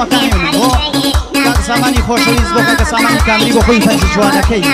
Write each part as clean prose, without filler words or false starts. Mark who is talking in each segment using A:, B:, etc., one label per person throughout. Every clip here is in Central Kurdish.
A: چاوەکانی بۆ کاک سامانی خۆشەویست، بۆ کاکە سامانی کاملی، بۆ خۆی پەنجی جوانەکەی.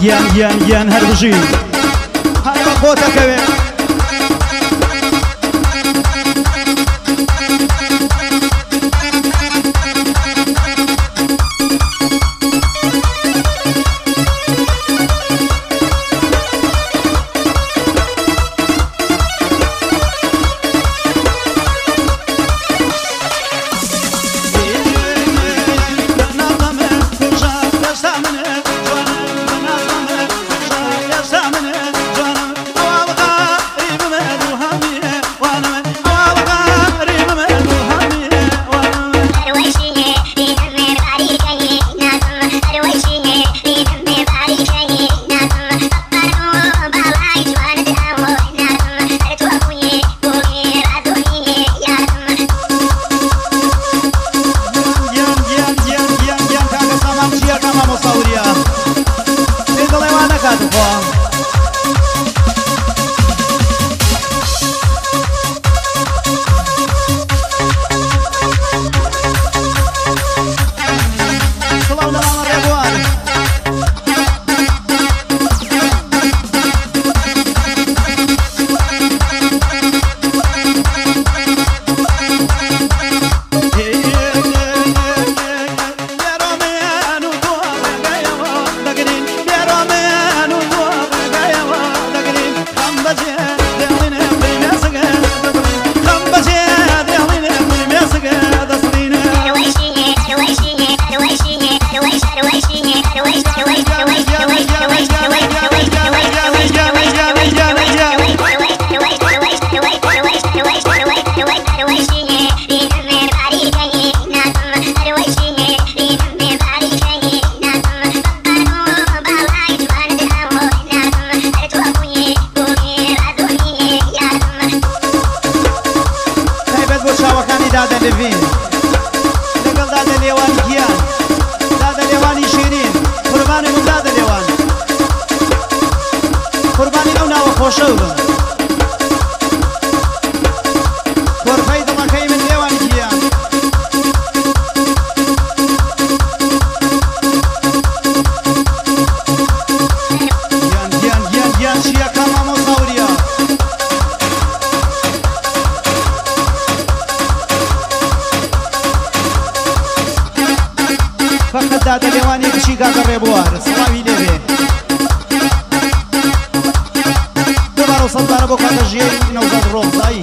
A: گیان گیان گیان هەر بژی، هەر بە خۆتەکەوێ. دادە لڤین لەگەڵ دادە لێوان گیان، دادە لێوانی شیرین، قوربانی من دادە لێوان، قوربانی ئەو ناوە خۆشەو بم. کۆرپەی دڵەکەی من لێوانی گیان. گیان گیان گیان گیان چییەکە مامۆستا وریا. فقط دادە لێوانی کچی کاکە ڕێبوار سڵاوی لێبێ. دووبارە و سەد بارە بۆ کاکە ژیەی نەوزاد ڕۆزایی.